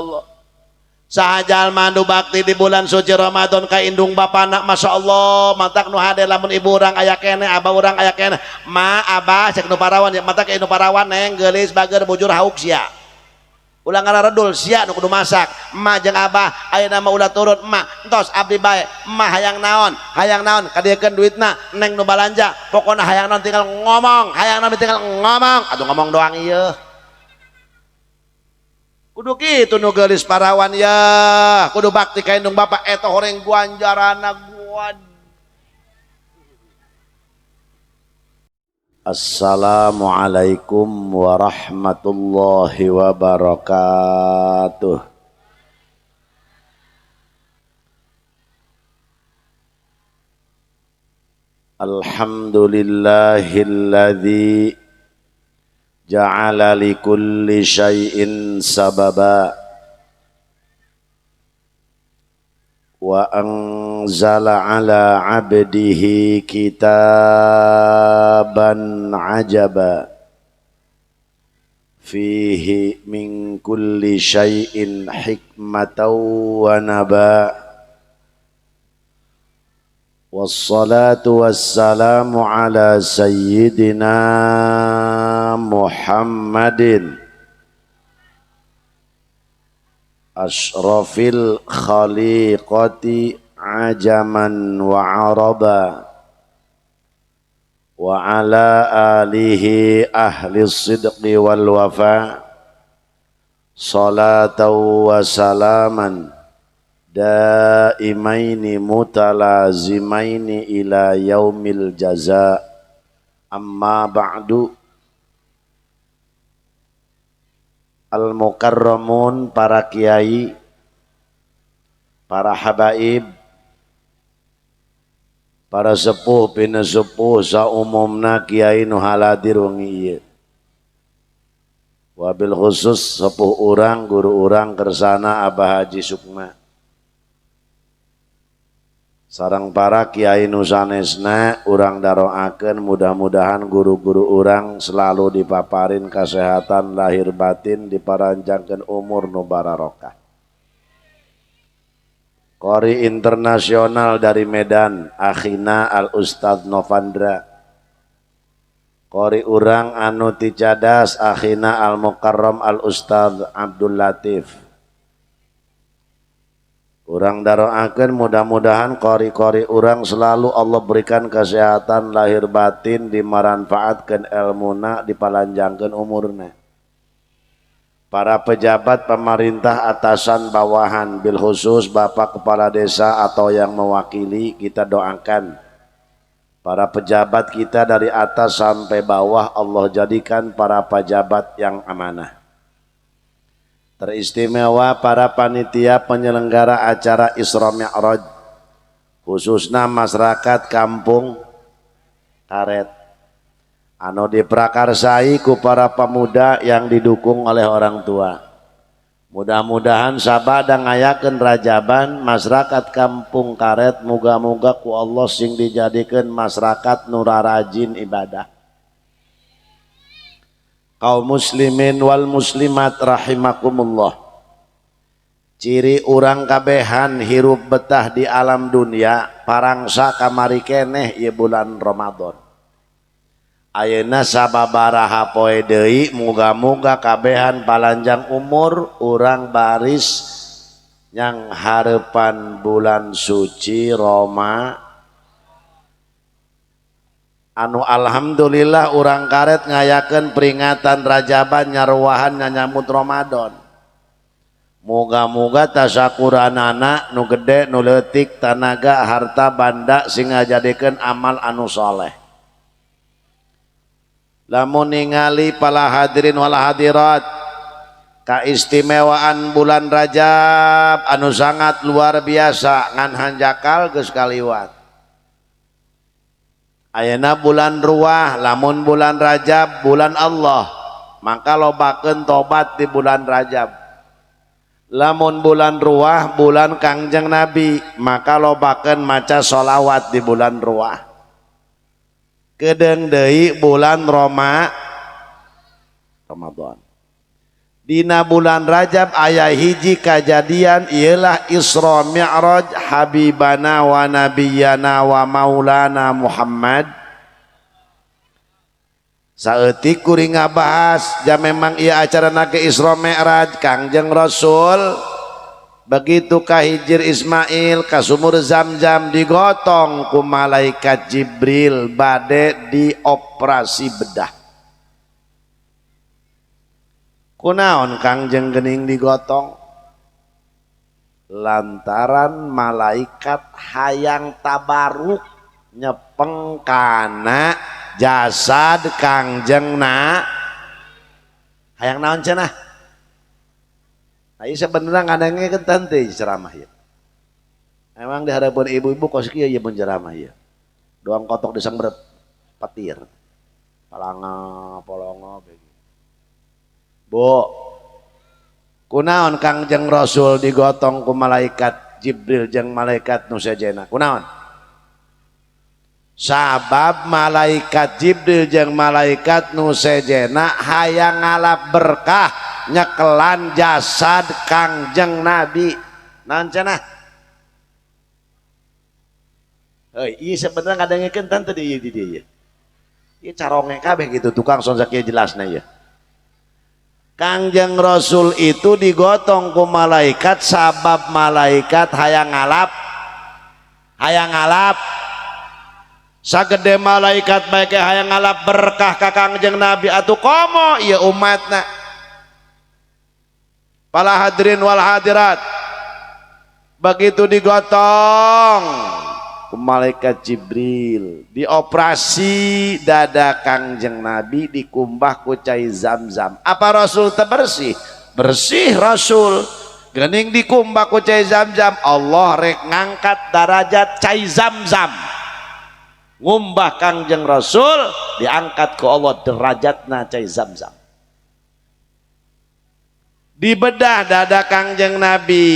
Allah. Saha jalma nu bakti di bulan suci Ramadan ka indung bapana, Masya Allah, matak nu hade lamun ibu urang aya keneh, abah urang aya keneh, ma abah cek nu parawan ya, matak nu parawan neng geulis bager bujur hauk sia. Ulah ngararedul sia nu kudu masak. Emak jeung abah ayeuna mah ulah turun emak, entos abdi bae. Emak hayang naon kadieukeun duitna, neng nu balanja, pokona hayang naon tinggal ngomong, hayang naon tinggal ngomong. Atuh ngomong doang ieu. Kudu kitu nu geulis parawan ya, kudu bakti ka indung bapa eta horeng guanjarana guad. Assalamualaikum warahmatullahi wabarakatuh. Alhamdulillahilladzi ja'ala likulli syai'in sababa wa anzala ala 'abdihi kitaban 'ajaba fihi min kulli syai'in hikmatan wa naba. Wassalatu wassalamu ala sayyidina Muhammadin asyrafil khaliqati ajaman wa araba wa ala alihi ahli sidqi wal wafa salatan wa salaman daimaini mutalazimaini ila yaumil jaza. Amma ba'du. Al mukarramun, para kiai, para habaib, para sepuh pinesepuh saumumna kiai nu haladir wengi ieu, wabil khusus sepuh urang, guru urang kersana Abah Haji Sukma, sareng para kiai nu sanesna urang daroakeun mudah-mudahan guru-guru urang selalu dipaparin kesehatan lahir batin, diparanjangkeun umur nu bararokah. Qori internasional dari Medan, akhina Al Ustadz Novandra. Qori urang anu ti Cadas, akhina Al Mukarram Al Ustadz Abdul Latif. Urang daroakeun mudah-mudahan qori-qori urang selalu Allah berikan kesehatan lahir batin, dimanfaatkeun elmuna, dipalanjangkeun umurna. Para pejabat pemerintah atasan bawahan, bil khusus Bapak Kepala Desa atau yang mewakili, kita doakan para pejabat kita dari atas sampai bawah Allah jadikan para pejabat yang amanah. Teristimewa para panitia penyelenggara acara Isra Mi'raj, khususnya masyarakat Kampung Karet anu diprakarsai ku para pemuda yang didukung oleh orang tua. Mudah-mudahan sabada ngayakeun rajaban masyarakat Kampung Karet muga-muga ku Allah sing dijadikeun masyarakat nu rarajin ibadah. Kaum muslimin wal muslimat rahimakumullah. Ciri urang kabehan hirup betah di alam dunia parangsa kamari keneh ieu bulan Ramadan. Ayeuna sababaraha poe deui muga-muga kabehan palanjang umur urang baris nyang hareupan bulan suci Roma. Anu alhamdulillah urang Karet ngayakeun peringatan rajaban nyaruahan nyanyamut Ramadan. Muga-muga tasakuranana nu gede nu leutik tanaga harta banda sing ngajadikeun amal anu soleh. Lamun ningali para hadirin wal hadirat kaistimewaan bulan Rajab anu sangat luar biasa ngan hanjakal geus kaliwat. Ayeuna bulan Ruwah, lamun bulan Rajab bulan Allah, maka lobakeun tobat di bulan Rajab. Lamun bulan Ruwah bulan Kangjeng Nabi, maka lobakeun maca sholawat di bulan Ruwah. Kedeung deui bulan Ramadan. Dina bulan Rajab aya hiji kajadian ialah Isra Mi'raj Habibana wa Nabiyana wa Maulana Muhammad. Saeutik kuring ngabahas ja memang ieu acara ke Isra Mi'raj Kangjeng Rasul begitu ka Hijir Ismail ka sumur Zam-Zam digotong ku malaikat Jibril bade dioperasi bedah. Kunaon Kangjeng gening digotong? Lantaran malaikat hayang tabaruk nyepeng kana jasad Kangjeng na hayang naon cenah. Nah, ieu sebenarnya ngadengekeun teu ceramah ieu. Emang di hadapan ibu-ibu kos kieu ieu mun ceramah ieu. Doang kotok disembret petir. Palanga polongo begitu. Bu, kunaon Kangjeng Rasul digotong ku malaikat Jibril jeung malaikat nu sejena? Kunaon? Sabab malaikat Jibril jeung malaikat nu sejena hayang ngalap berkah nyekelan jasad Kangjeng Nabi. Naon cenah? Heuy, ieu sebenarnya ngadengekeun teu di ieu di dieu ieu. Ieu caronge kabeh gitu tukang sonsak ieu jelasna ieu. Kangjeng Rasul itu digotong ku malaikat sabab malaikat hayang ngalap, hayang ngalap. Sagede malaikat bae hayang ngalap berkah ka Kangjeng Nabi atuh komo ieu umatna. Para hadirin wal hadirat, begitu digotong ku malaikat Jibril dioperasi dada Kangjeng Nabi dikumbah ku cai Zam-Zam. Apa Rasul teu bersih? Bersih Rasul. Geuning dikumbah ku cai Zam-Zam, Allah rek ngangkat darajat cai Zam-Zam. Ngumbah Kangjeng Rasul diangkat ku Allah derajatna cai Zam-Zam. Dibedah dada Kangjeng Nabi,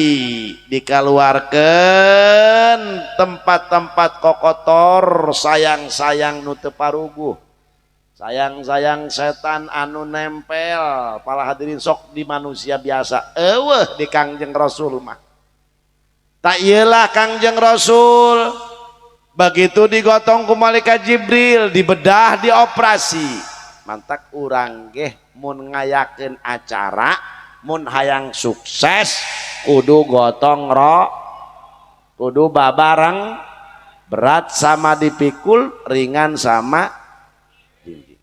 dikaluarkeun tempat-tempat kokotor, sayang-sayang nu teu paruguh, sayang-sayang setan anu nempel. Para hadirin sok di manusia biasa, eueuh di Kangjeng Rasul mah. Tak iyalah Kangjeng Rasul begitu digotong ku malaikat Jibril, dibedah, dioperasi. Mantak urang geh mun ngayakeun acara, mun hayang sukses kudu gotong ro, kudu babareng, berat sama dipikul, ringan sama dinding.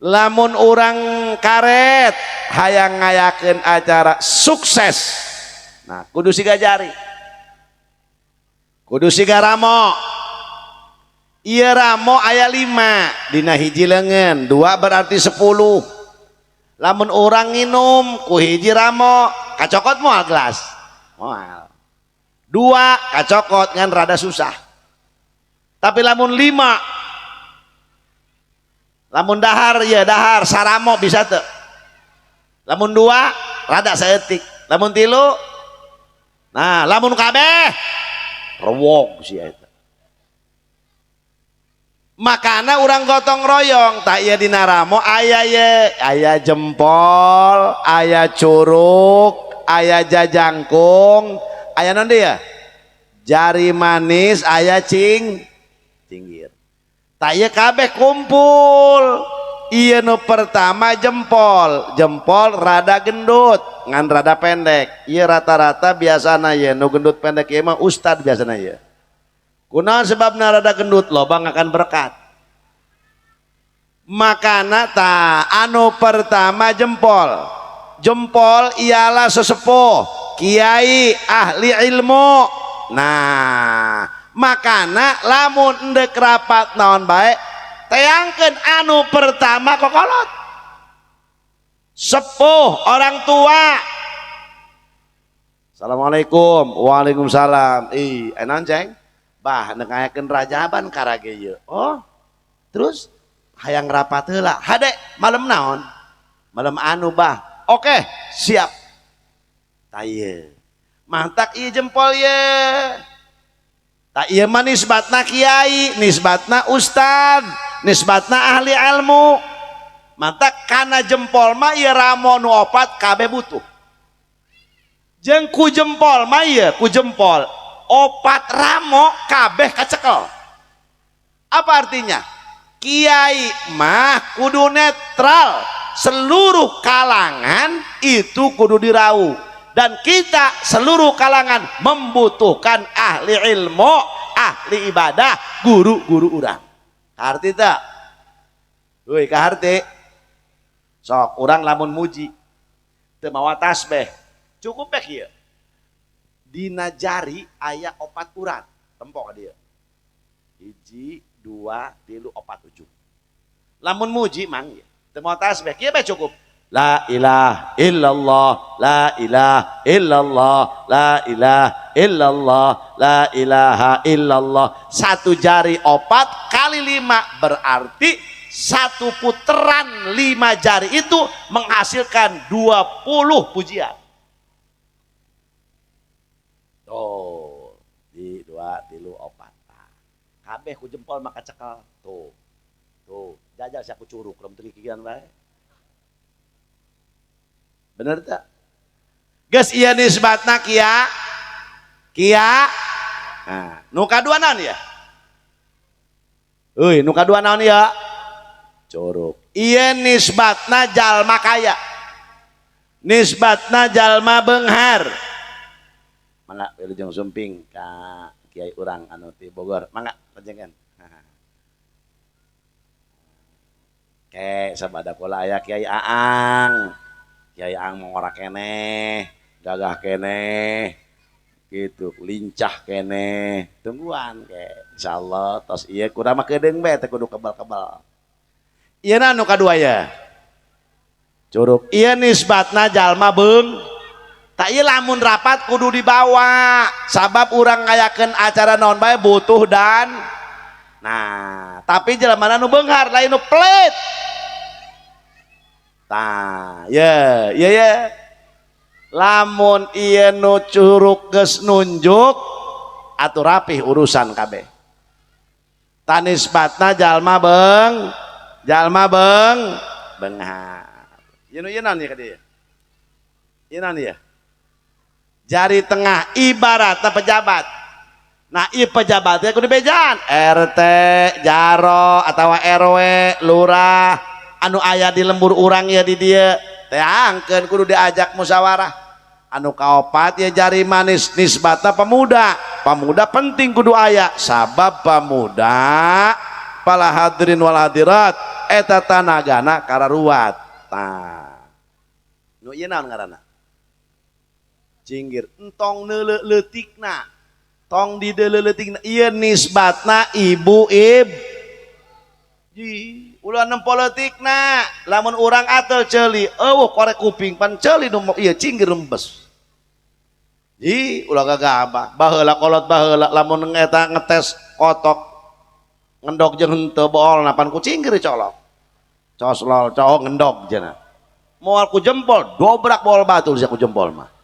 Lamun urang karet hayang ngayakeun acara sukses, nah kudu siga jari, kudu siga ramo. Ieu ramo aya 5 dina hiji leungeun, 2 berarti 10. Lamun urang nginum ku hiji ramo kacokot moal gelas, moal. 2 kacokot ngan rada susah. Tapi lamun 5, lamun dahar ya dahar saramo bisa teu. Lamun 2 rada saeutik, lamun 3, nah lamun kabeh rewog sia eta. Makana urang gotong royong tak ieu dina ramo aya ye, aya jempol, aya curug, aya jajangkung, aya naon deui ya? Jari manis, aya cinggir. Tak ieu kabeh kumpul. Ieu nu pertama jempol, jempol rada gendut ngan rada pendek. Ieu rata-rata biasana ye nu gendut pendek ieu mah ustad biasana ye. Kunaon sebabna rada gendut, lobang akan berkat. Makana ta anu pertama jempol. Jempol ialah sesepuh, kiai, ahli ilmu. Nah, makana lamun endek rapat naon bae, teangkeun anu pertama kokolot. Sepuh, orang tua. Assalamualaikum. Waalaikumsalam. Ih, enak ceng. Bah, nek ngayakeun rajaban karage ieu. Oh, terus hayang rapat heula. Hade, malam naon? Malam anu bah. Oke, siap. Ta ieu. Mantak ieu jempol ye. Ta ieu mah nisbatna kiai, nisbatna ustad, nisbatna ahli ilmu. Mantap kana jempol mah ieu ramo nu opat kabeh butuh. Jeung ku jempol mah ieu ku jempol opat ramo kabeh kacekel. Apa artinya? Kiai mah kudu netral, seluruh kalangan itu kudu diraup. Dan kita seluruh kalangan membutuhkan ahli ilmu, ahli ibadah, guru-guru urang. Kaharti teu? Euy, kaharti. Sok urang lamun muji teu mawa tasbih, cukup bae kieu. Dina jari aya 4 urat, tempo ka dieu. 1, 2, 3, 4 ujung. Lamun muji mang ieu, teu mawa tasbih, kieu bae cukup. La ilaha illallah, la ilaha illallah, la ilaha illallah, la ilaha illallah. 1 jari 4 kali 5 berarti 1 puteran 5 jari itu menghasilkan 20 pujian. Tuh, di 2, 3, 4. Kabeh ku jempol maka cekel. Tuh. Tuh, jajal sia ku curug rom teu kikian bae. Bener tak? Geus ieu nisbatna kia. Kia. Nah, nu kadua naon ya? Euy, nu kadua naon ya? Curug. Ieu nisbatna jalma kaya. Nisbatna jalma beunghar. Mangga wilujeng sumping ka kiai urang anu ti Bogor. Mangga panjenengan. Ke sabada kula aya Kiai Aang. Kiai Aang mongora keneh, gagah keneh, gitu, lincah keneh. Tungguan ke. Insyaallah tos ieu kurang mah kedeung bae teh kudu kebal-kebal. Ieu na nu kadua ya. Curug. Ieu nisbatna jalma beung. Tak ieu lamun rapat kudu dibawa. Sabab urang ngayakeun acara naon bae butuh dan nah, tapi jelema nu beunghar lain nu pelit. Tah, ye, ye, ye. Lamun ieu nu curug geus nunjuk atuh rapih urusan kabeh. Tanisbatna jalma beung, jalma beung, beunghar. Ieu nu ieu naon ieu ka dieu? Ieu naon ieu? Jari tengah ibaratna pejabat. Nah, ieu pejabatnya kudu bejaan. RT, jaro atawa RW, lurah anu aya di lembur urang ya di dieu teh angkeun kudu diajak musyawarah. Anu kaopat ya jari manis nisbatna pemuda. Pemuda penting kudu aya sabab pemuda para hadirin wal hadirat eta tanagana kararuat. Tah. Nu ieu naon ngaranna? Cinggir entong neuleuh leutikna. Tong dideuleuh-leutikna ieu nisbatna ibu ib. Ji, ulah nempo leutikna. Lamun urang atel ceuli, eueuh korek kuping pan ceuli nu ieu cinggir rembes. Ji, ulah gagabah. Baheula kolot baheula lamun eta ngetes kotok ngendok jeung henteu boolna pan ku cinggir dicolok. Coslol cowok ngendok cenah. Moal ku jempol, dobrak bool batul sia ku jempol mah.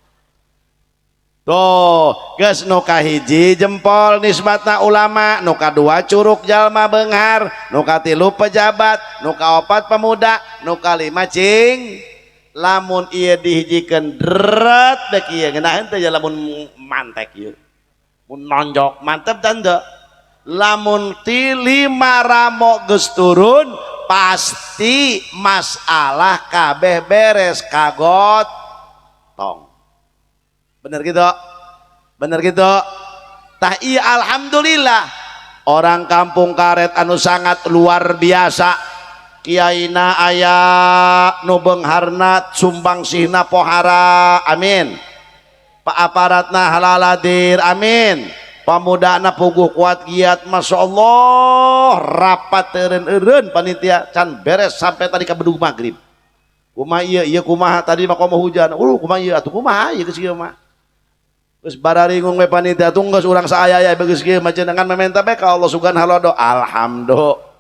Tuh, geus nu kahiji jempol nisbatna ulama, nu kadua curug jalma beunghar, nu katilu pejabat, nu kaopat pemuda, nu kalima cing. Lamun ieu dihijikeun dret dek ieu ngeunaheun teh ya lamun mantek ieu. Mun nonjok mantep dan teu. Lamun ti 5 ramo geus turun pasti masalah kabeh beres kagot tong. Bener gitu? Bener gitu? Tah iya alhamdulillah orang kampung karet anu sangat luar biasa. Kiaina aya nu beungharna sumbangsihna pohara amin. Pak aparatna halaladir amin. Pamudana puguh kuat giat Masya Allah rapat eureun-eureun panitia can beres sampai tadi ka bedug maghrib. Kumaha ieu ieu kumaha tadi mah komo hujan. Kumaha ieu atuh kumaha ieu geus ieu mah. Geus bararingung we panitia tuh geus urang saaya-aya geus kieu mah jenengan mementa bae ka Allah sugan halodo. Alhamdulillah.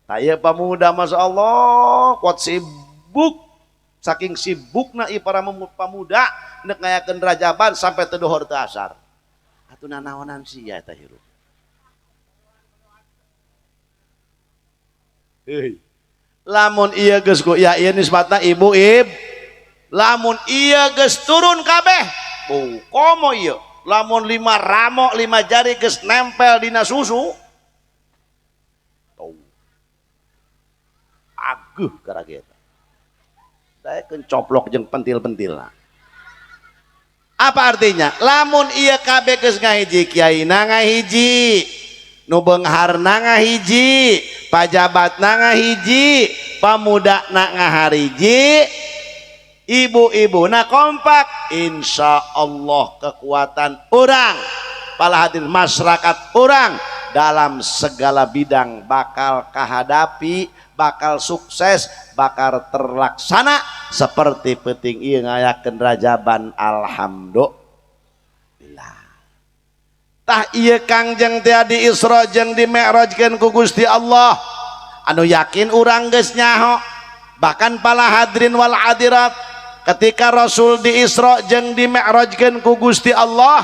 Tah ieu pamuda Masya Allah kuat sibuk saking sibukna ieu para pamuda nek ngayakeun rajaban sampai teu dohor teu asar. Atuh nanaonan sia eta hirup. Heuy. Lamun ieu geus ku ya ieu nisbatna ibu ib. Lamun ieu geus turun kabeh, bu komo ieu. Lamun 5 ramo 5 jari geus nempel dina susu. Tuh. Aguh karageta. Daekeun coplok jeung pentil-pentilna. Apa artinya? Lamun ieu kabeh geus ngahiji, kiaina ngahiji, nu beungharna ngahiji, pajabatna ngahiji, pamudana ngahariji, ibu-ibuna kompak, insya Allah kekuatan orang, para hadirin masyarakat orang dalam segala bidang bakal kahadapi, bakal sukses, bakal terlaksana seperti penting ieu ngayakeun rajaban. Alhamdulillah. Tah ieu Kangjeng teh di Isra jeung di Mi'rajkeun ku Gusti Allah. Anu yakin urang geus nyaho. Bahkan para hadirin wal hadirat, ketika Rasul di Isra jeung di Mi'rajkeun ku Gusti Allah,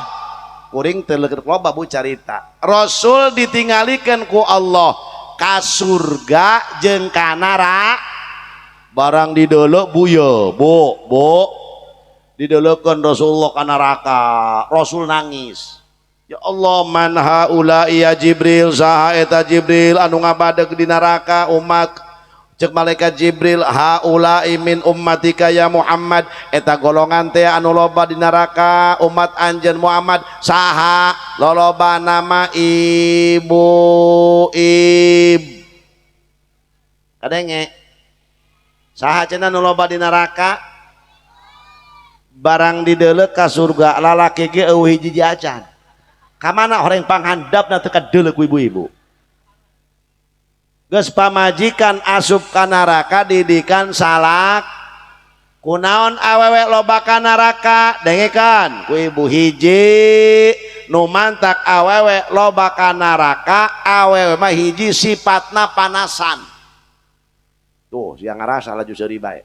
kuring teu leukeut loba bu carita. Rasul ditinggalikeun ku Allah ka surga jeung ka neraka. Barang didelok bu ye, bu, bu. Didelokkeun Rasulullah ka neraka. Rasul nangis. Ya Allah, man haula ya Jibril, saha eta Jibril anu ngabadeg di neraka umat. Cek malaikat Jibril, haula min ummatika ya Muhammad, eta golongan teh anu loba di neraka umat anjeun Muhammad. Saha loloba nama ibu ib. Kadenge saha cenah nu loba di neraka? Barang dideuleu ka surga lalaki ge eueuh hiji acan. Ka mana horeng panghandapna teu kadeuleu ku ibu-ibu. Geus pamajikan asup ka neraka didikan salak. Kunaon awewe loba ka neraka? Dengekan ku ibu hiji nu mantak awewe loba ka neraka, awewe mah hiji sifatna panasan. Tuh sia ngarasa laju seuri bae.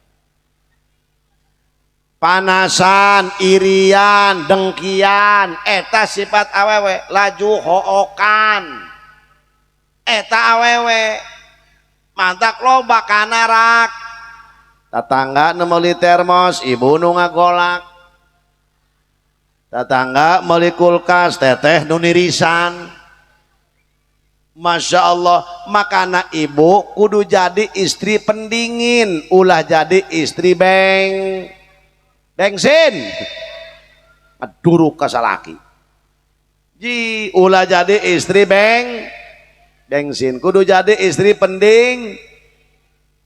Panasan, irian, dengkian, eta sifat awewe, laju hookan. Eta awewe mantak loba ka neraka. Tatangga nu meuli termos, ibu nu ngagolak. Tatangga meuli kulkas, teteh nu nirisan. Masya Allah, makana ibu kudu jadi istri pendingin, ulah jadi istri bensin. Aduruk ka salaki. Ji, ulah jadi istri bensin, kudu jadi istri pending.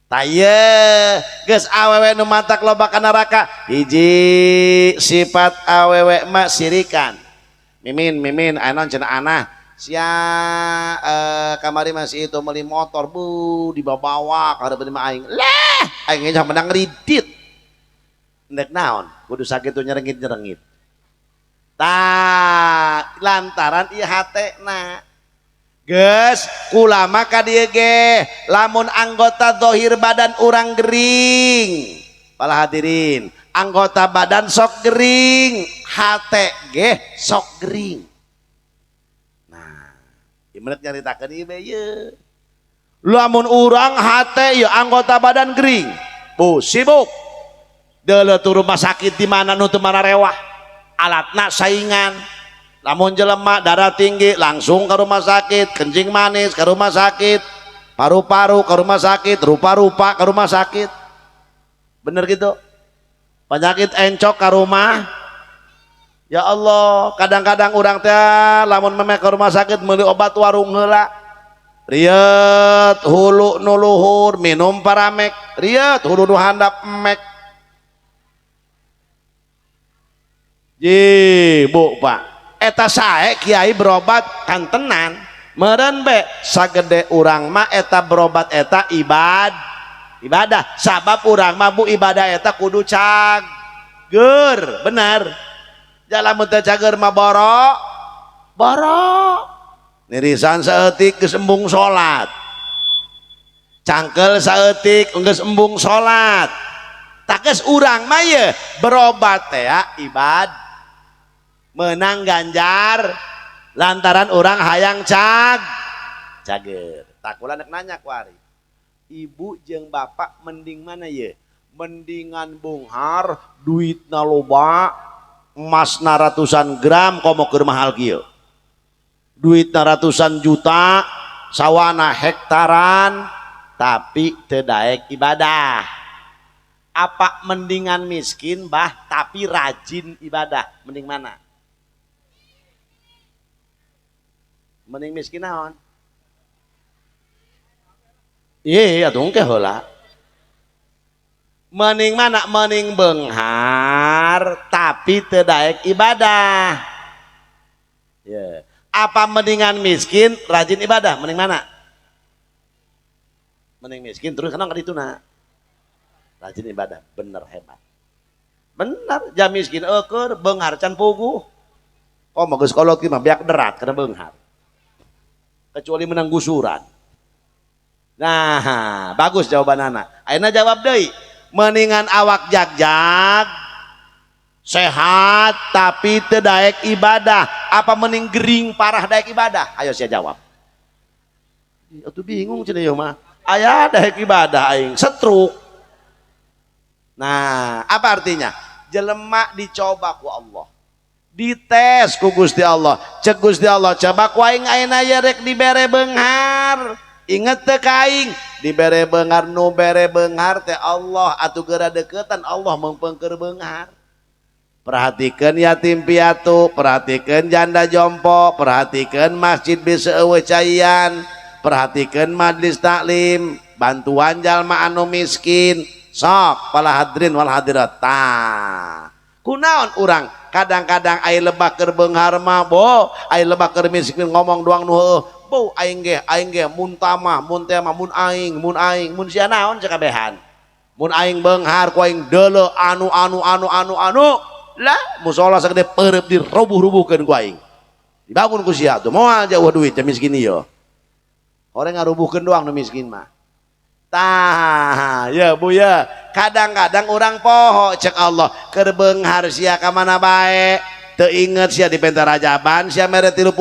Taye, geus awewe nu matak loba ka neraka. Hiji sifat awewe mah sirikan. Mimin, mimin, anon cenah anah. Sia kamari masih itu beli motor, bu dibawa-bawa ka hareupeun mah aing. Leh, aing ge menang ridit. Ndek naon? Kudu sakitu nyerengit-nyerengit. Tah, lantaran ieu hatena. Geus kulama ka dieu ge, lamun anggota zahir badan urang gering. Para hadirin, anggota badan sok gering, hate ge sok gering. Nah, ieu mah nyaritakeun ieu ye. Lamun urang hate ieu anggota badan gering, bu sibuk. Deuleu tu rumah sakit di mana nu teu mararewah, alatna saingan. Lamun jelema darah tinggi langsung ke rumah sakit, kencing manis ke rumah sakit, paru-paru ke rumah sakit, rupa-rupa ke rumah sakit. Bener gitu? Penyakit encok ke rumah. Ya Allah, kadang-kadang urang teh lamun memeh ke rumah sakit meuli obat warung heula. Riet hulu nu luhur minum paramek, riet hulu nu handap emek. Ji, Bu, Pak. Eta sae kiai berobat kantenan meureun be sagede urang mah eta berobat eta ibadah sabab urang mah bu ibadah eta kudu cager bener jalan mun teu cager mah boro boro nirisan saeutik geus embung salat cangkel saeutik geus embung salat tages urang mah ye berobat teh ya ibad menang ganjar lantaran orang hayang cager. Takulan nek nanya kuari. Ibu jeung bapak mending mana ye? Mendingan beunghar, duitna loba, emasna ratusan gram komo keur mahal kieu. Duitna ratusan juta, sawana hektaran, tapi teu daek ibadah. Apa mendingan miskin bah tapi rajin ibadah? Mending mana? Mending miskin naon? Iya, atuh engke heula. Mending mana? Mending beunghar tapi teu daek ibadah. Yeah. Apa mendingan miskin rajin ibadah? Mending mana? Mending miskin terus kenapa dituna? Rajin ibadah, bener hebat. Bener, jam miskin eueur beunghar can puguh. Oh, geus kolot mah beak derat kana beunghar. Kecuali menang gusuran. Nah, bagus jawaban anak. Ayeuna jawab deui. Mendingan awak jag-jag sehat tapi teu daek ibadah, apa mending gering parah daek ibadah? Ayo sia jawab. Atuh bingung cenah ieu mah. Aya daek ibadah aing setruk. Nah, apa artinya? Jelema dicoba ku Allah. Dites ku Gusti Allah. Cek Gusti Allah, coba ku aing ayeuna ye rek dibere beunghar. Inget teu ka aing, dibere beunghar nu bere beunghar teh Allah atuh geura deukeutan Allah meungpeungkeun beunghar. Perhatikan yatim piatu, perhatikan janda jompo, perhatikan masjid bisa eueuh caian, perhatikan majlis taklim, bantuan jalma anu miskin. Sok pala hadirin wal hadirat. Tah. Kunaon urang kadang-kadang aya lebah keur beunghar mah bo, aya lebah keur miskin ngomong doang nu heueuh. Bo aing ge mun tamah, mun tema, mun aing, mun aing, mun sia naon cakabehan. Mun aing beunghar ku aing deuleu anu anu anu anu anu. Lah musola sagede perep dirubuh-rubuhkeun ku aing. Dibangun ku sia tuh moal jauh duit jam miskin ieu. Orang ngarubuhkeun doang nu miskin mah. Tah, ya Bu ya. Kadang-kadang orang poho cek Allah keur beunghar sia ka mana bae. Teu inget sia di penta rajaban sia mere 30.000,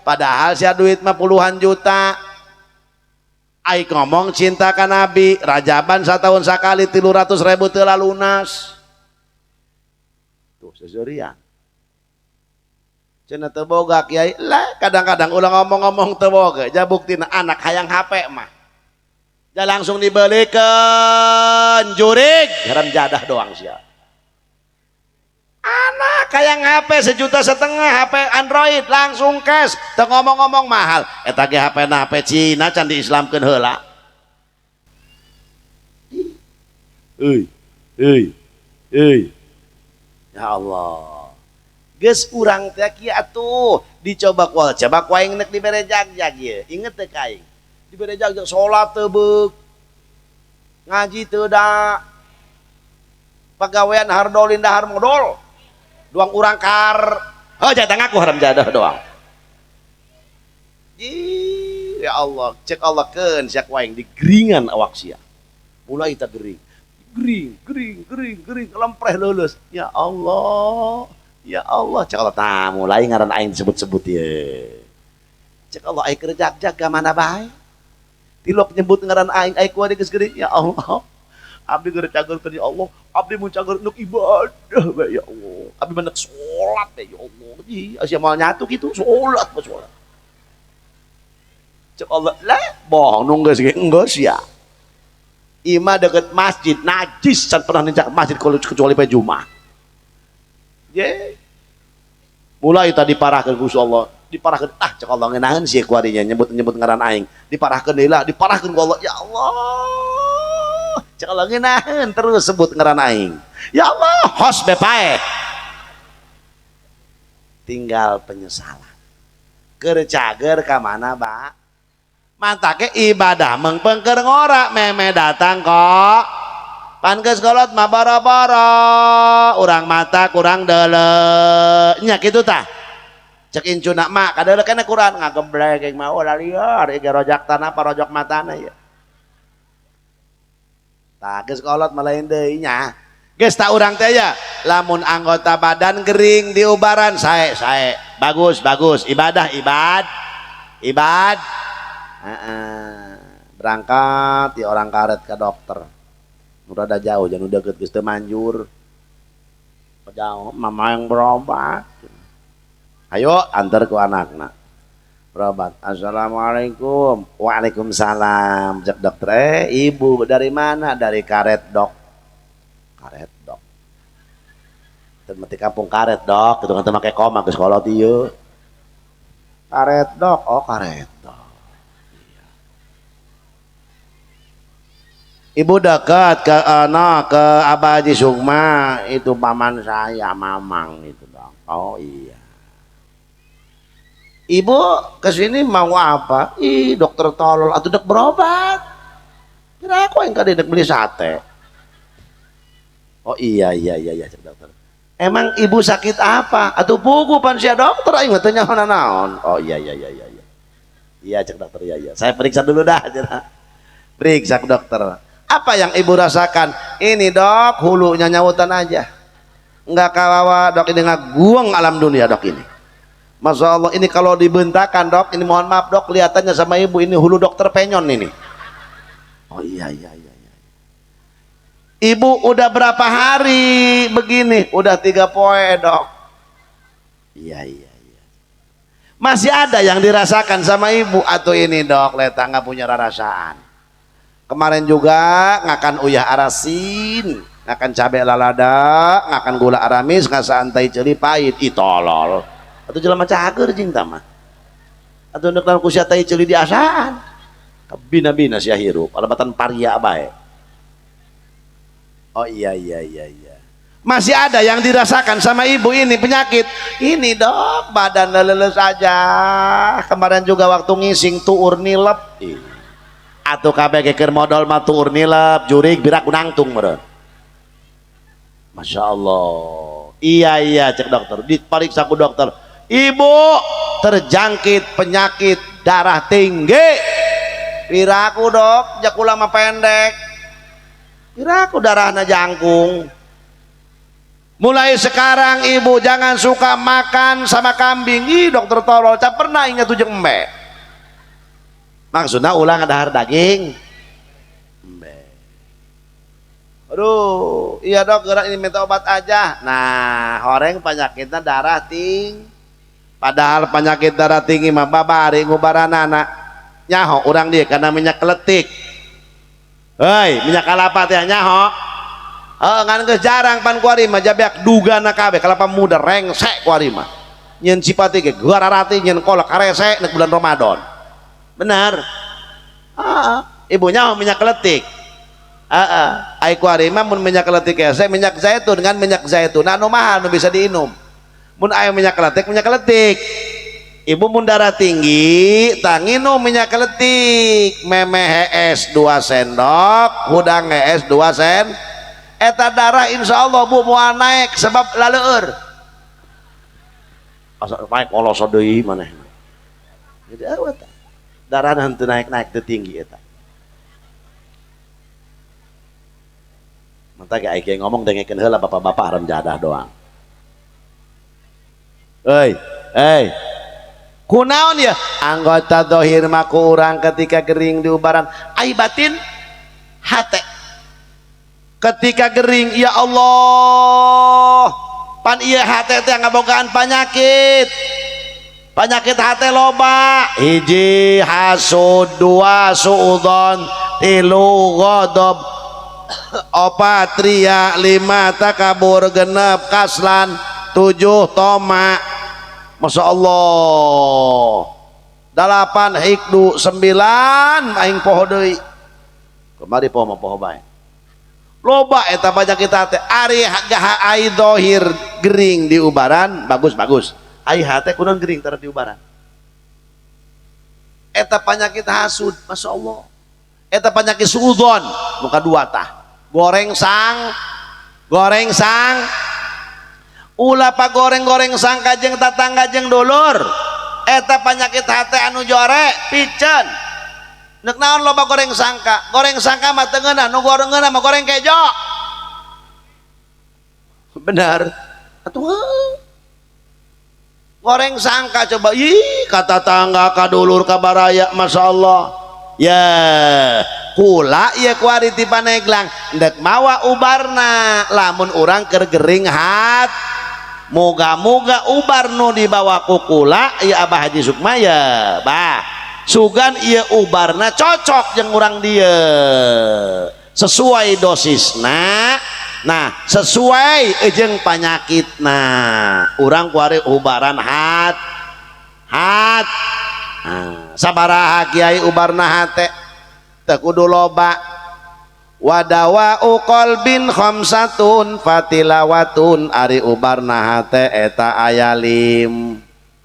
padahal sia duit mah puluhan juta. Aing ngomong cinta ka Nabi, rajaban satahun sakali 300.000 teu lunas. Tuh seserian. Cenah teu boga kiai. Lah kadang-kadang ulah ngomong-ngomong teu boga, ja buktina anak hayang HP mah. Ja langsung dibelikeun jurig, haram jadah doang sia. Anak hayang HP 1,5 juta, HP Android langsung cash, teu ngomong-ngomong mahal. Eta ge HP na HP Cina can diislamkeun heula. Euy, euy, euy. Ya Allah. Geus urang teh kieu atuh dicoba ku Allah. Coba ku aing nek dibere jag-jag ieu. Inget teh ka aing. Dibere jag-jag salat teu beuk. Ngaji teu da. Pagawean hardolin dahar modol. Duang urang kar. Oh jatah ngaku haram jadah doang. Ih, ya Allah, cek Allah keun sia ku aing digeringan awak sia. Mulai ta gering. Gering, gering, gering, gering, lempreh lulus. Ya Allah, ya Allah, cek Allah tah mulai ngaran aing disebut-sebut ye. Cek Allah aing keur jag-jag mana bae. Tilok nyebut ngaran aing, aing kuari geus gering. Ya Allah. Abdi keur cager keur ya Allah, abdi mun cager nuk ibadah bae ya Allah. Abdi mah salat bae ya Allah. Ih, sia moal nyatu kitu, salat mah salat. Cek Allah, lah bohong nu geus ge enggeus ya. Ima deket masjid najis can pernah nincak masjid kecuali pe Jumat. Ye. Mulai tadi parahkeun ku Allah, diparahkeun ah cek Allah ngeunaheun sih ku arinya nyebut-nyebut ngaran aing. Diparahkeun deui lah, diparahkeun ku Allah. Ya Allah. Cek Allah ngeunaheun terus sebut ngaran aing. Ya Allah, hos be paeh. Tinggal penyesalan. Keur cager ka mana, Pak? Mantake ibadah mengpengker ngora meme datang kok. Pan geus kolot mah boro-boro, urang mata kurang deuleu. Nya kitu tah. Cek incuna mak kadeuleu keneh Quran ngageblek aing mah ulah liar ieu rojak tanah parojok matana ieu. Tah geus kolot mah lain deui nya. Geus tak urang teh ya, lamun anggota badan gering diubaran sae sae. Bagus bagus ibadah ibad. Ibad. Berangkat di orang karet ke dokter. Udah ada jauh, jangan udah deket geus teu manjur. Jauh, mama yang berobat. Ayo antar ke anakna. Berobat. Assalamualaikum. Waalaikumsalam. Cek dokter, ibu dari mana? Dari karet dok. Karet dok. Teu kampung karet dok, gitu kan teu make koma geus kolot ieu. Karet dok, oh karet dok. Iya. Ibu dekat ke anak ke Abah Haji Sukma, itu paman saya Mamang itu dong. Oh iya. Ibu kesini mau apa? Ih dokter tolol atau dek berobat. Kira aku yang kade dek beli sate. Oh iya iya iya iya cek dokter. Emang ibu sakit apa? Atau pugu pan sia dokter aing mah teu nyaho naon. Oh iya iya iya iya iya. Iya cek dokter iya iya. Saya periksa dulu dah cenah. Periksa ke dokter. Apa yang ibu rasakan? Ini dok, hulunya nyawutan aja. Enggak kawawa dok, ini ngaguang alam dunia dok ini. Masya Allah ini kalau dibentakan dok, ini mohon maaf dok, kelihatannya sama ibu ini hulu dokter penyon ini. Oh iya iya iya iya. Ibu udah berapa hari begini? Udah 3 poe dok. Iya iya iya. Masih ada yang dirasakan sama ibu atau ini dok, letah nggak punya rarasaan. Kemarin juga ngakan uyah arasin, ngakan cabai lalada, ngakan gula aramis, ngasaan tai ceuli pahit. Ih tolol. Atau jelema cager jeung tah mah. Atuh neuk ku sia tai ceuli diasaan. Bina-bina sia hirup, alabatan paria bae. Oh iya iya iya iya. Masih ada yang dirasakan sama ibu ini penyakit. Ini dok, badan leleles aja. Kemarin juga waktu ngising tuur nilep. Ih. Atuh kabeh keur modal mah tuur nilep, jurig birak unangtung meureun. Masya Allah. Iya iya cek dokter, diperiksa ku dokter. Ibu terjangkit penyakit darah tinggi. Piraku dok, jakula mah pendek. Piraku darahna jangkung. Mulai sekarang ibu jangan suka makan sama kambing. Ih dokter tolol, tak pernah ingat tujuh embe. Maksudnya ulang dahar daging. Embe. Aduh, iya dok, gerak ini minta obat aja. Nah, horeng penyakitnya darah tinggi. Padahal penyakit darah tinggi mah babari ngubaranana. Nyaho urang dia karena minyak keletik. Hei, minyak kelapa teh nyaho. Heuh, ngan geus jarang pan kuari mah jabeak dugana kabeh kelapa muda rengsek kuari mah. Nyeun cipati ge gararati nyeun kolak karese nek bulan Ramadan. Benar. Heeh, ibu nyaho minyak keletik. Heeh, ai kuari mah mun minyak keletik hese minyak zaitun kan minyak zaitun anu mahal nu bisa diinum. Mun aya minyak keletik minyak keletik. Ibu mun darah tinggi tanginum minyak keletik memeh hees 2 sendok hudang hees 2 sen eta darah insya Allah bu moal naik sebab laleur asa naik oloso deui manehna jadi awet darah henteu naik-naik teu tinggi eta mantap ge aing ngomong dengekeun heula bapak-bapak haram jadah doang. Hei, hei. Kunaon ya? Anggota dohir mah ku urang ketika gering diubaran, ai batin hate. Ketika gering, ya Allah, pan ieu hate teh ngabogaan penyakit. Penyakit hate loba. Hiji hasud, 2 suudzon, 3 ghadab, 4 riya, 5 takabur, 6 kaslan, 7 toma. Masya Allah. 8 hikdu, 9 aing poho deui. Kemari poho mah poho bae. Loba eta penyakit hate. Ari ai dohir gering diubaran bagus-bagus. Ai hate kunaon gering tara diubaran. Eta penyakit hasud, Masya Allah. Eta penyakit suudzon, nu kadua tah. Goreng sang, goreng sang. Ulah pa goreng-goreng sangka jeung tatangga jeung dulur. Eta penyakit hate anu jore piceun. Nek naon loba goreng sangka? Goreng sangka mah teu ngeunah, nu goreng ngeunah mah goreng kejo. Benar. Atuh goreng sangka coba ih ka tatangga ka dulur ka baraya Masya Allah. Ya kula ieu kuari ti Paneglang ndek mawa ubarna lamun urang keur gering hat. Moga-moga ubar nu dibawa ku kula ieu Abah Haji Sukma ya bah sugan ieu ubarna cocok jeung urang dieu sesuai dosisna, nah sesuai jeung panyakitna urang kuari ubaran hat hat. Nah, sabaraha kiai ubarna hate teu kudu loba. Wadawa'u qalbin khamsatun fatilawatun ari ubarna hate eta ayalim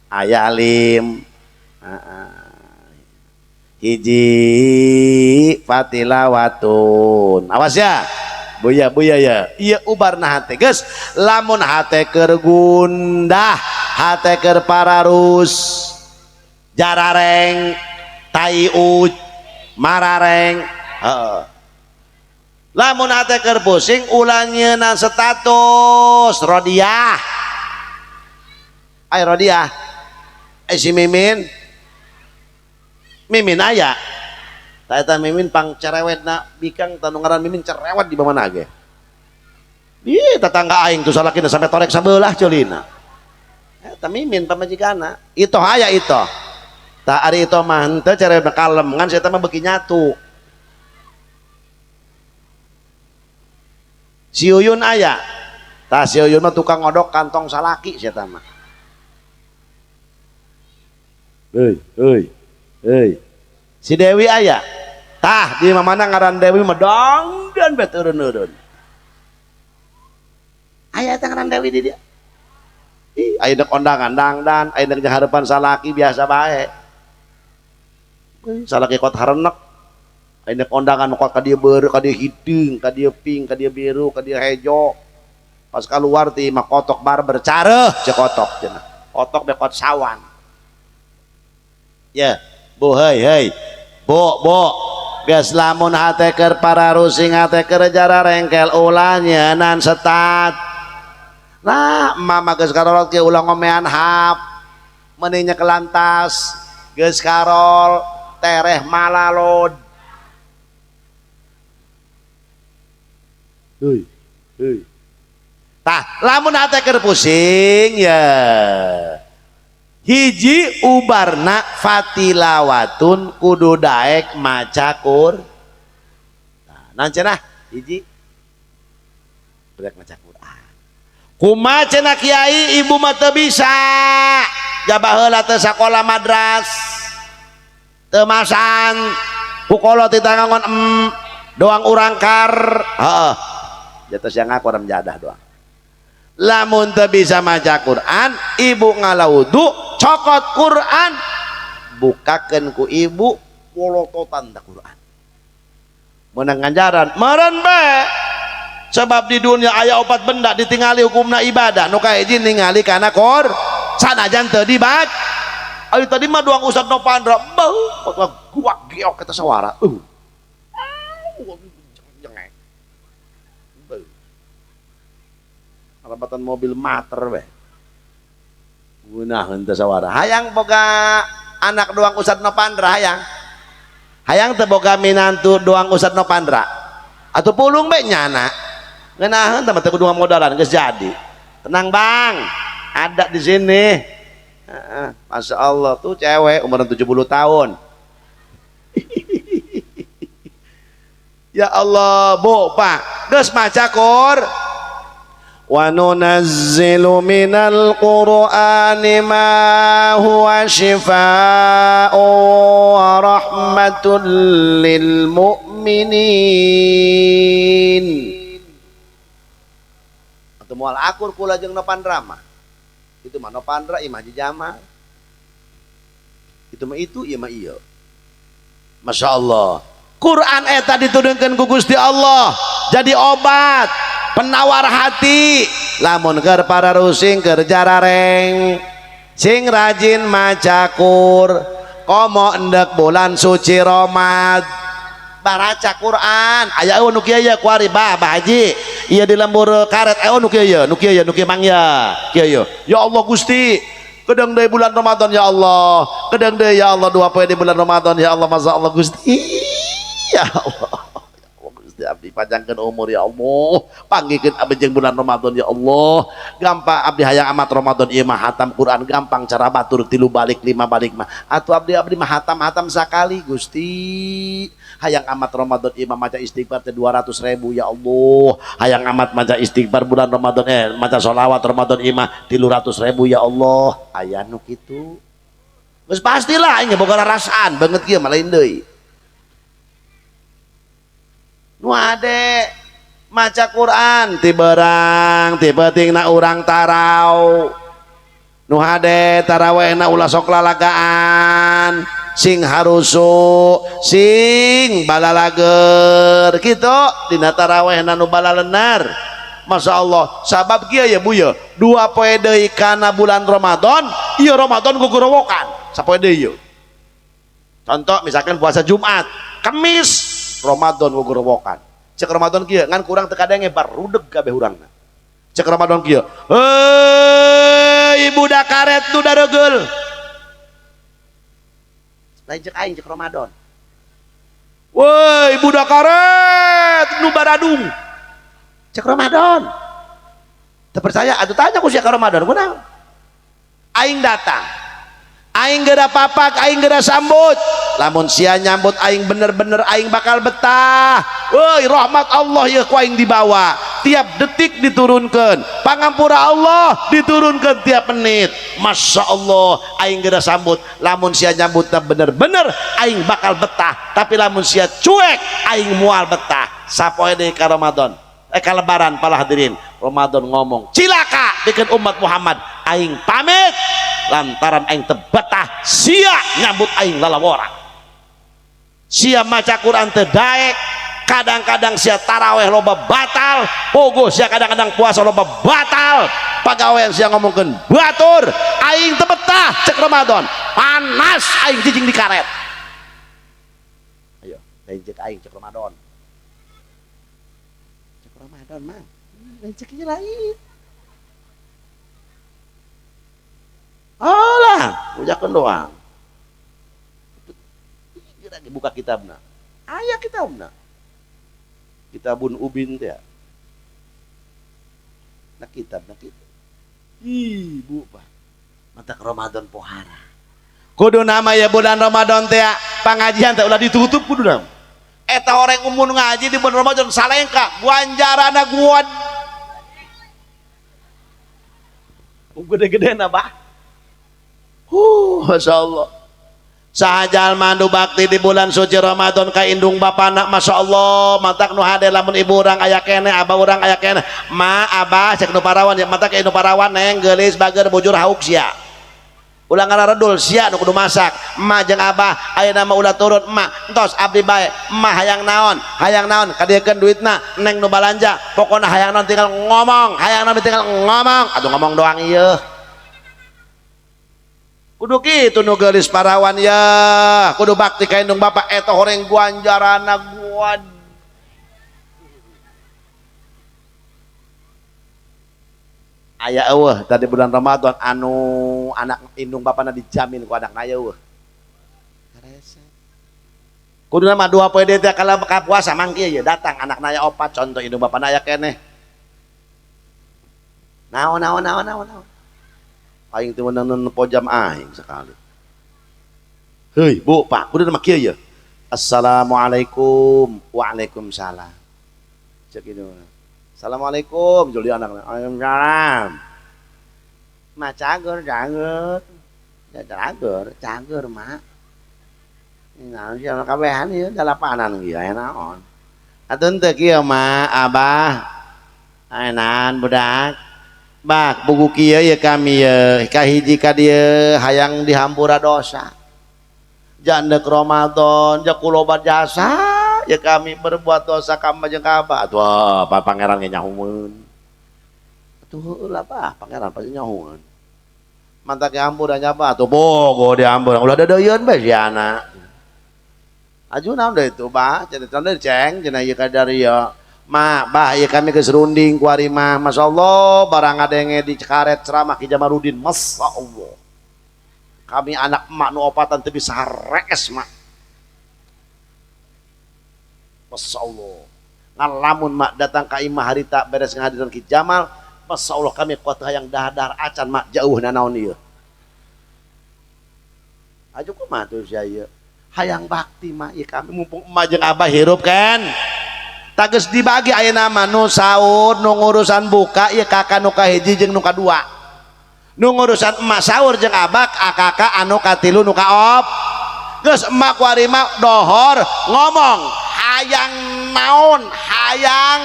ayalim hiji fatilawatun. Awas ya buya buya ya iya ubarna hate geus lamun hate keur gundah hate keur pararus jarareng tai uj marareng heeh. Lamun hate keur pusing ulah nyeunan status rodiah ay rodiah ay si Mimin Mimin aya ta eta Mimin pang cerewetna bikang tanu ngaran Mimin cerewet di mana ge ih tetangga aing tuh salakina sampai torek sabelah culina eta Mimin pamajikanna itu aya itu tak ari itu mah henteu cerewetna kalem ngan saya mah beuki nyatu. Si Uyun aya tah si Uyun mah tukang ngodok kantong salaki sia mah. Heuy heuy heuy si Dewi aya tah di mana ngaran Dewi mah dangdan bae turun-turun aya teh ngaran Dewi di dia. Ih aya dek ondangan dangdan aya dek harapan salaki biasa bae salaki kot harenek aya dek ondangan kot ka dieu beureum ka dieu hideung ka dieu pink ka dieu biru ka dieu hejo pas keluar ti mah kotok barber careuh ceuk kotok cenah kotok be kot sawan ya bu heuy heuy bu bu geus lamun hate keur pararusing hate keur jararengkel ulah nyeunan setat. Nah mama geus karolot ge ulah ngomean hap meuni nyekelantas geus karol tereh malalod. Heuy heuy tah lamun hate keur pusing ya hiji ubarna fatilawatun kudu daek maca Qur. Nah, naon cenah hiji daek maca Quran. Kumaha cenah kiai ibu mah teu bisa jabah heula teu sakola madras teu masan ku kolot ditangangon doang urang kar heeh jatuh siang ngaku orang jadah doang. Lamun teu bisa maca Quran ibu ngalawudu cokot Quran bukakeun ku ibu polototan da Quran menang ganjaran meureun bae sebab di dunia aya opat benda ditingali hukumna ibadah nu kahiji ningali kana Qur sanajan teu dibaca. Ayo tadi mah doang Ustaz Nopandra beuh gua geok eta sawara rabatan mobil mater we gunaheun teu sawara hayang boga anak doang Ustaz Nopandra hayang hayang teu boga minantu doang Ustaz Nopandra atuh pulung be nyana ngeunaheun teh mah teu kudu ngamodalan geus jadi tenang bang ada di sini. Masya Allah tuh cewek umur 70 tahun. Ya Allah bu pak geus maca Qur. Wa nunazzilu minal qur'ani ma huwa syifaa'un wa rahmatul lil mu'minin. Atau moal akur kula jeung Nopandra mah. Itu mah Nopandra imah Jamal. Itu mah itu ieu mah ieu. Masya Allah. Quran eta ditudungkeun ku Gusti Allah jadi obat penawar hati lamun keur pararusing keur jarareng sing rajin maca Qur komo endek bulan suci Ramadan baraca Quran aya nu kieu ye kuari bah Bah Haji ieu di lembur karet aya nu kieu ye nu kieu ye nu kieu mangya kieu ye ya Allah Gusti Kedeng deui bulan Ramadan ya Allah. Kedeng deui ya Allah 2 poe di bulan Ramadan ya Allah, masa Allah Gusti. Ya Allah. Ya Allah Gusti abdi panjangkeun umur ya Allah. Panggihkeun abdi jeung bulan Ramadan ya Allah. Gampang abdi hayang amat Ramadan ieu mah hatam Quran gampang cara batur 3 balik 5 balik mah. Atuh abdi mah hatam-hatam sakali Gusti. Hayang amat Ramadan ieu mah maca istighfar teh 200.000 ya Allah. Hayang amat maca istighfar bulan Ramadan maca sholawat Ramadan ieu mah 300.000 ya Allah. Aya nu kitu. Geus pastilah aing boga rarasaan banget kieu mah lain deui. Nu ade maca Quran ti berang ti peutingna urang tarau. Nu hade tarawehna ulah sok lalagaan. Sing harusu sing balalager kitu dina tarawehna nu balalenar. Masya Allah sabab kieu ya Bu ya 2 poe deui kana bulan Ramadan ieu Ramadan gugorowokan sapoe deui ieu. Contoh misalkan puasa Jumat Kamis Ramadan gugorowokan cek Ramadan kieu ngan kurang teu kadenge barudeg kabeh urangna. Cek Ramadan kieu heuy budak karet nu daregeul lain cek aing cek Ramadan. Woi budak karet nu baradung cek Ramadan. Teu percaya atuh tanya ku sia ka Ramadan kunaon. Aing datang aing geura papak aing geura sambut. Lamun sia nyambut aing bener-bener aing bakal betah. Woi rahmat Allah ieu ku aing dibawa tiap detik diturunkan pangampura Allah diturunkan tiap menit. Masya Allah aing geura sambut. Lamun sia nyambutna bener-bener aing bakal betah. Tapi lamun sia cuek aing moal betah. Sapoe deui ka Ramadan ka lebaran para hadirin. Ramadan ngomong cilaka bikin umat Muhammad aing pamit lantaran aing teu betah sia nyambut aing lalawora. Sia maca Quran teu daek, kadang-kadang sia taraweh loba batal, pogo sia kadang-kadang puasa loba batal, pagawean sia ngomongkeun batur, aing teu betah cek Ramadan, panas aing cicing di karet. Ayo, lain cek aing cek Ramadan. Cek Ramadan mah, lain cek ieu lain. Alah, ujakeun doang. Lagi buka kitabna. Aya kitabna. Kitabun ubin teh. Nah kitabna kitu. Ibu Pak. Matak Ramadan pohara. Kudu nama ya bulan Ramadan teh pangajian teh ulah ditutup kudu nama. Eta orang umum ngaji di bulan Ramadan salengka guanjarana guan. Gede-gedena bah. Masya Allah. Sahajal mandu bakti di bulan suci Ramadan ka indung bapana Masya Allah matak nu hade lamun ibu urang aya keneh abah urang aya keneh ma abah cek nu parawan ya matak ka nu parawan neng geulis bager bujur hauk sia ulah ngararedul sia nu kudu masak emak jeung abah ayeuna mah ulah turun emak entos abdi bae emak hayang naon kadiekeun duitna neng nu balanja pokona hayang naon tinggal ngomong hayang naon tinggal ngomong atuh ngomong doang ieu. Kudu kitu nu geulis parawan ya, kudu bakti ka indung bapak eta horeng guanjarana guan. Aya eueuh tadi bulan Ramadan anu anak indung bapana dijamin ku anakna aya eueuh. Karese. Kuduna mah 2 poe deui teh kalau ka puasa mangke ieu datang anakna aya 4 contoh indung bapana aya keneh. Naon naon naon naon naon. Aing teh meunang pojam aing sekali. Heuy, Bu, Pak, kudu mah kieu ye. Assalamualaikum. Waalaikumsalam. Cek itu. Assalamualaikum, juli anakna. Waalaikumsalam. Ma cager, cager. Ya cager, cager, Mak. Naon sih anu kabehan ieu dalapanan ieu aya naon. Atuh teu kieu, Ma, Abah. Ayeunaan budak. Bak buku kieu ya kami ya kahiji ka dieu hayang dihampura dosa. Jandek Ramadan ja kuloba jasa ya kami berbuat dosa kami jeung ka abah. Atuh pa pangeran ge nyahumeun. Atuh heula bah pangeran pasti nyahumeun. Mantak dihampura nya bah atuh bogo dihampura ulah dadeuyeun bae si anak. Aju naon deui tuh bah cenah ceng cenah ieu ka dieu. Ma, bah, ya kami geus runding ku ari mah. Masya Allah, barang ngadenge di karet ceramah Ki Jamarudin. Masya Allah. Kami anak emak nu opatan teu bisa rees mak. Masya Allah. Ngalamun mak datang ka imah harita beres ngahadiran Ki Jamal, Masya Allah kami kuat hayang dahar acan mak jauh nanaon ieu. Aju kumaha tuh sia ieu? Hayang bakti mak ieu kami mumpung emak jeung abah hirup kan. Tages dibagi ayeuna mah nu sahur, nu ngurusan buka ieu kakak nu kahiji jeung nu kadua. Nu ngurusan emak sahur jeung abah kakak anu katilu nu kaop. Geus emak kuari mah dohor ngomong hayang naon, hayang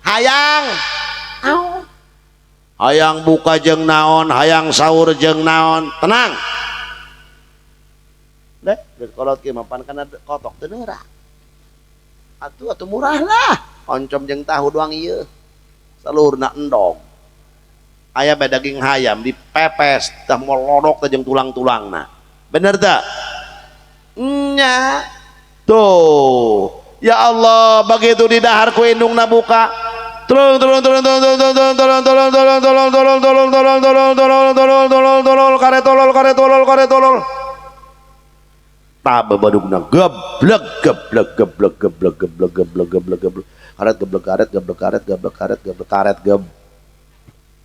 hayang naon. Hayang buka jeung naon, hayang sahur jeung naon. Tenang. Deh, geus kolot kieu mah pan kana kotok teu neurak. Atuh atuh murah lah. Oncom jeung tahu doang ieu. Salurna endog. Aya bae daging hayam dipepes tah molodok teh jeung tulang-tulangna. Bener teu? Nya. Tuh. Ya Allah, begitu didahar ku indungna buka. Tolong tolong tolong tolong tolong tolong tolong tolong tolong tolong tolong tolong tolong tolong tolong tolong tolong kare tolol kare tolol kare tolol. Tah babadugna geblek geblek geblek geblek geblek geblek geblek geblek karet geblek karet geblek karet geblek karet geblek karet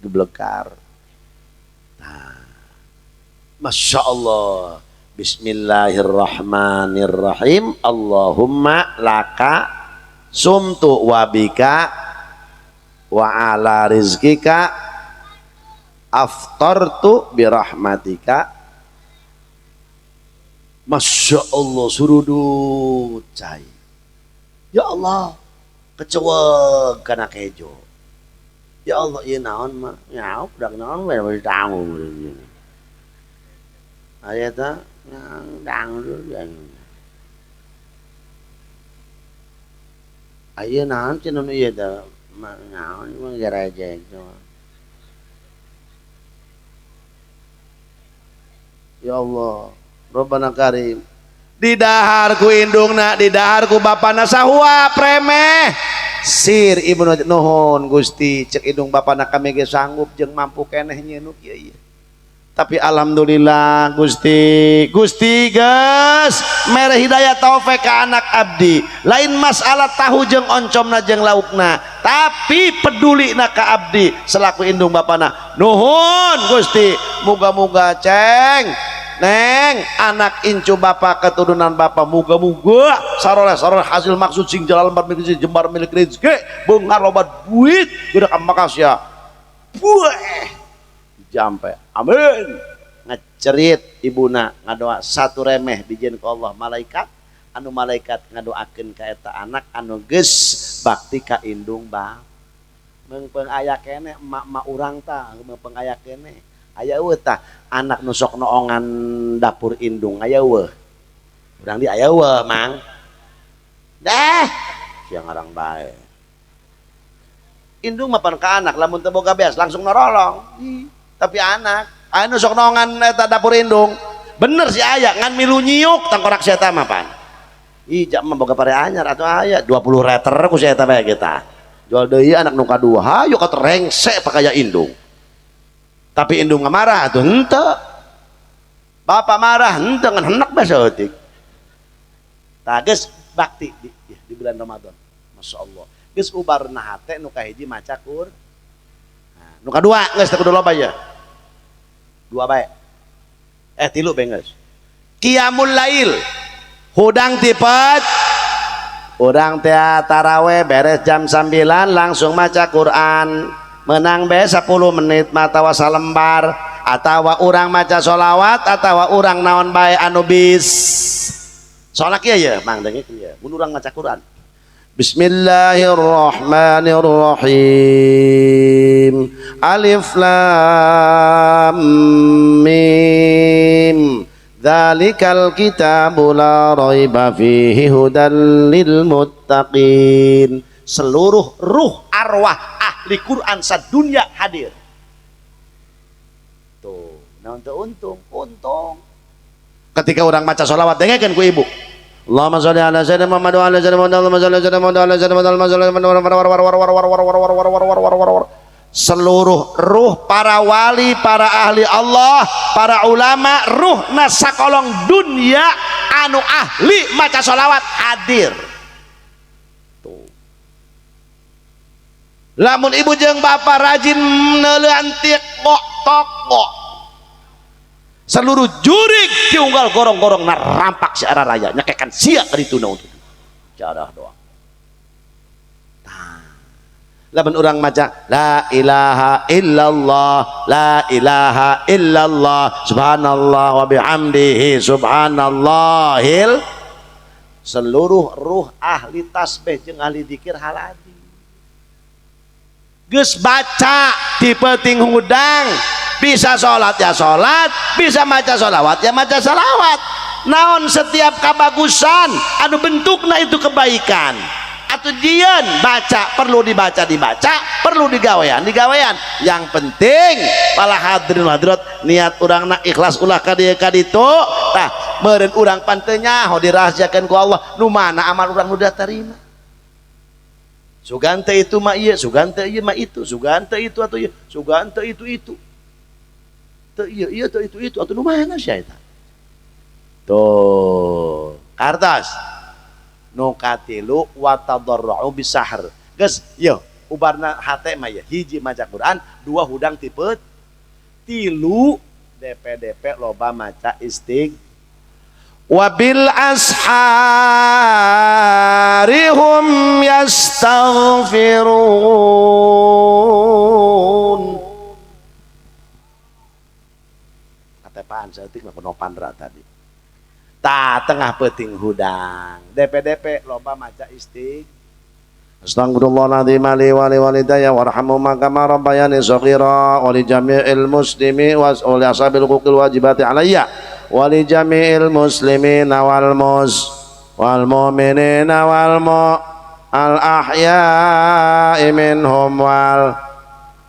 geblekar. Nah, Masya Allah. Bismillahirrahmanirrahim. Allahumma laka sumtu wabika wa ala rizkika aftartu birahmatika. Masya Allah surudut cai. Ya Allah keceweg kana kejo. Ya Allah ieu naon mah nyauk dak naon we wis dangu. Aya ta dang aya naon cenah nu ieu teh naon mah garajek. Ya Allah Rabbana Karim. Didahar ku indungna, didahar ku bapana sahua premeh. Sir ibnu nuhun Gusti cek indung bapana kami ge sanggup jeung mampu keneh nyeun kieu ieu. Tapi alhamdulillah Gusti, Gusti geus mere hidayah taufik ka anak abdi. Lain masalah tahu jeung oncomna jeung laukna, tapi pedulina ka abdi selaku indung bapana. Nuhun Gusti, muga-muga ceng neng anak incu bapak keturunan bapak muga-muga saroleh saroleh hasil maksud sing jalal lembar milik jembar milik rezeki beunghar loba duit gede ka makasih bueh jampe amin. Ngecerit ibuna ngadoa satu remeh dijieun ku Allah malaikat anu malaikat ngadoakeun ka eta anak anu geus bakti ka indung bapa. Meungpeung aya keneh emak-emak urang tah meungpeung aya keneh aya eueuh tah anak nu sok noongan dapur indung aya eueuh. Urang di aya eueuh mang. Deh sia ngarang bae. Indung mah pan ka anak lamun teu boga beas langsung norolong. Tapi anak anu sok noongan eta dapur indung bener si aya ngan milu nyiuk tangkorak sia eta mah pan. Ih jak mah boga pare anyar atuh aya 20 reter ku sia eta bae kita. Jual deui anak nu kadua hayu ka terengse pakaya indung. Tapi indung marah atuh henteu. Bapak marah henteu ngan henek bae saeutik. Tah geus bakti di bulan Ramadan. Masya Allah. Geus ubarna hate nu kahiji maca Qur'an. Nah, nu kadua geus teu kudu loba ye. Dua bae. Tilu bae geus. Qiyamul lail. Hudang tipet. Urang teh taraweh beres jam 9 langsung maca Qur'an. Menang be 10 menit matawa salembar atawa urang maca sholawat atawa urang naon bae anu bis soalna kieu ye mang dengekeun kieu mun urang maca Quran. Bismillahirrahmanirrahim. Alif lam mim. Dzalikal kitabu la raiba fihi hudan lil muttaqin. Seluruh ruh arwah ahli Quran sadunia hadir. Tuh, naon teu untung, untung. Ketika orang maca sholawat dengekeun ku ibu. Allahumma sholli ala sayyidina Muhammad wa ala sayyidina Muhammad, Allahumma sholli ala sayyidina Muhammad wa ala sayyidina Muhammad, Allahumma sholli ala sayyidina Muhammad. Seluruh ruh para wali, para ahli Allah, para ulama, ruh sakolong dunia anu ahli maca sholawat hadir. Tuh. Lamun ibu jeung bapak rajin neuleuan tiktok toko, seluruh jurig diunggal gorong-gorong na rampak si arah raya nyekekan sia ka ditu na untuk jarah doang. Lamun urang maca la ilaha illallah, la ilaha illallah, subhanallah wa bihamdihi, subhanallahil, seluruh ruh ahli tasbih jeung ahli dikir haladi. Geus baca di peuting hudang, bisa sholat ya sholat, bisa maca sholawat ya maca sholawat. Naon setiap kabagusan anu bentukna itu kebaikan atau jian baca, perlu dibaca dibaca, perlu digawean digawean. Yang penting para hadirin hadirat, niat urang nak ikhlas, ulah ka dieu ka ditu. Tah meureun urang pan teu nyaho dirahasiakeun ku Allah nu mana amal urang nu terima. Sugan teh itu mah ieu, sugan teh ieu mah itu, sugan teh itu atau ieu, sugan teh itu itu teu ieu ieu teu itu itu atau nu mana sia eta. Tuh kartos nu katilu, wa tadarra'u bisahar. Geus yo ubarna hate mah ya, hiji maca Quran, dua hudang tipe, tilu DPDP loba maca istig. Wabil ashari hum yastaghfirun. Katepaan saeutik mah kuno pandra tadi. Ta tengah peuting hudang DPDP loba maca istig. Astaghfirullahaladzim li wa li walidayya warhamhuma kama rabbayani shaghira wa li jami'il muslimi wa li ashabil huquqil wajibati alayya wa li jami'il muslimina wal mus wal mu'minina wal mu al ahya'i minhum wal.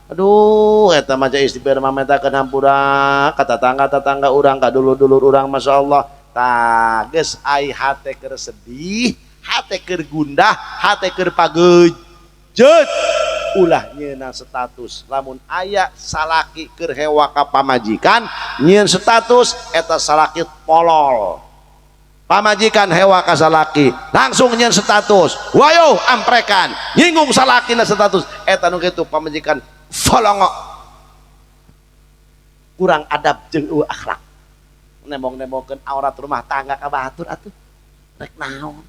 Aduh, eta maca istighfar mah metakeun hampura ka tetangga-tetangga urang, ka dulur-dulur urang, masyaallah. Tah geus ai hate keur sedih, hate keur gundah, hate keur pagejet, ulah nyeuna status. Lamun aya salaki keur hewa ka pamajikan nyieun status eta salaki tolol, pamajikan hewa ka salaki langsung nyieun status, wayo amprekan nyinggung salaki na status eta nu kitu pamajikan folongo, kurang adab jeung eueuh akhlak, nembong-nembongkeun aurat rumah tangga ka batur atuh rek naon.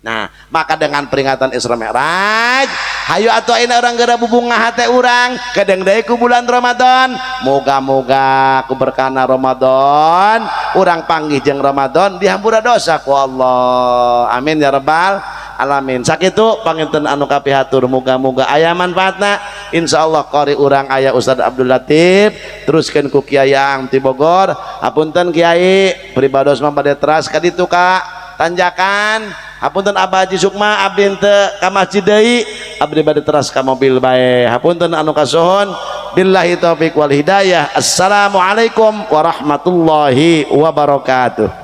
Nah, maka dengan peringatan Isra Mi'raj, hayu atuh ayeuna urang geura bubungah hate urang, kedeng deui ku bulan Ramadan. Moga-moga ku berkahna Ramadan, urang panggih jeung Ramadan dihampura dosa ku Allah. Amin ya rabbal alamin. Sakitu panginten anu kapihatur, moga-moga aya manfaatna. Insyaallah qori urang aya Ustaz Abdul Latif, teruskeun ku Kiai Ang ti Bogor. Hapunten Kiai, pribados mah bade teras ka ditu ka tanjakan. Hapunten Abah Haji Sukma, abdi teu ka masjid deui, abdi bade teras ka mobil bae. Hapunten anu kasuhun. Billahi taufik wal hidayah. Assalamualaikum warahmatullahi wabarakatuh.